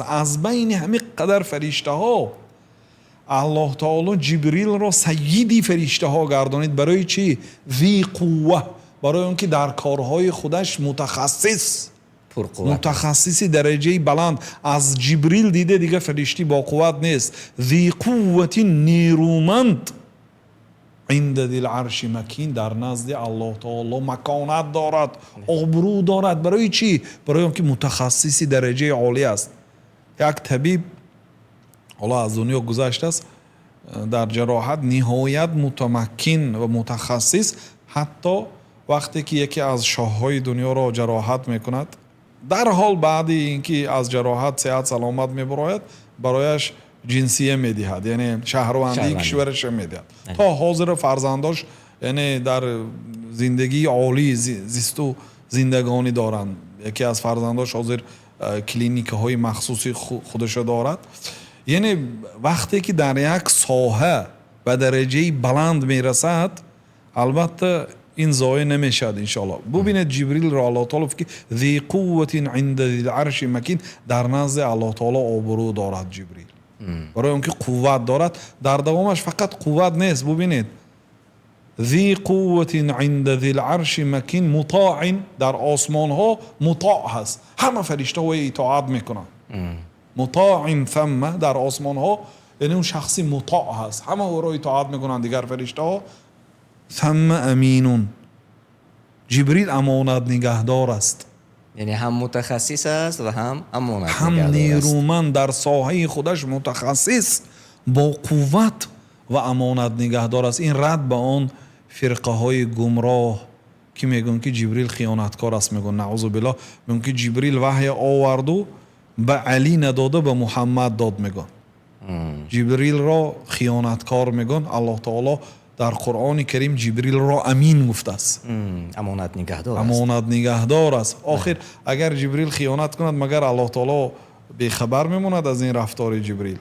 Аз байни ҳамин қадар фариштаҳо Аллоҳ таъоло Ҷабраилро саййиди фариштаҳо гардонид. Барои чӣ? Зи қувва, барои инки дар корҳои худаш мутахассис, пурқудрат, мутахассиси дараҷаи баланд. Аз Ҷабраил дида дигар фаришта бо қувват нест. Зи қуввати нерӯманд инда зил арши макин, дар назди Аллоҳ таъоло маконат дорад, обрӯ дорад. Барои чӣ? Барои инки мутахассиси дараҷаи олӣ аст. Як табиб ҳоло аз дунё гузаштааст, дар ҷароҳат ниҳоят мутамаккин ва мутахассис, ҳатто вақте ки яке аз шоҳҳои дунёро ҷароҳат мекунад, дар ҳол баъд инки аз ҷароҳат саҳату саломат мебарояд, барояш ҷинсия медиҳад, яъне шаҳрвандии кишварашро медиҳад. То ҳозир фарзандонаш яъне дар зиндагии олӣ зист ва зиндагонӣ доранд. Яке аз фарзандонаш ҳозир клиникаҳои махсуси худашро дорад. Яъне вақте ки дар як соҳа ба дараҷаи баланд мерасад, албатта ин зоеъ намешавад, иншооллоҳ. Бубинед Ҷабраилро Аллоҳ таъоло фармуд ки зи қувватин инда зил арши макин, дар назди Аллоҳ таъоло обрӯ дорад Ҷабраил. Барои инки қувват дорад. Дар идомааш фақат қувват нест, бубинед. Зи қувватин инда зил арши макин мутоъ, дар осмонҳо мутоъ ҳаст. Ҳама фариштаҳо итоат мекунанд. Мутоъ сумма, дар осмонҳо яъне он шахси мутоъ ҳаст. Ҳама ӯро итоат мекунанд дигар фариштаҳо. Сумма амин. Ҷабраил амонат нигаҳдор аст. Яъне ҳам мутахассис аст ва ҳам амонат нигаҳдор аст. Ҳам нерӯманд дар соҳаи худаш мутахассис, бо қувват ва амонат нигаҳдор аст. Ин рад ба он фирқаҳои гумроҳ ки мегӯянд ки Ҷабраил хиёнаткор аст, мегӯянд наъӯзу биллоҳ, мегӯянд ки Ҷабраил ваҳй овард ва ба Алӣ надода ба Муҳаммад дод, мегӯянд. Ҷабраилро хиёнаткор мегӯянд. Аллоҳ таъоло дар Қуръони Карим Ҷабраилро амин гуфтааст. Амонат нигаҳдор аст. Амонат нигаҳдор аст. Охир агар Ҷабраил хиёнат кунад, магар Аллоҳ таъоло бехабар мемонад аз ин рафтори Ҷабраил?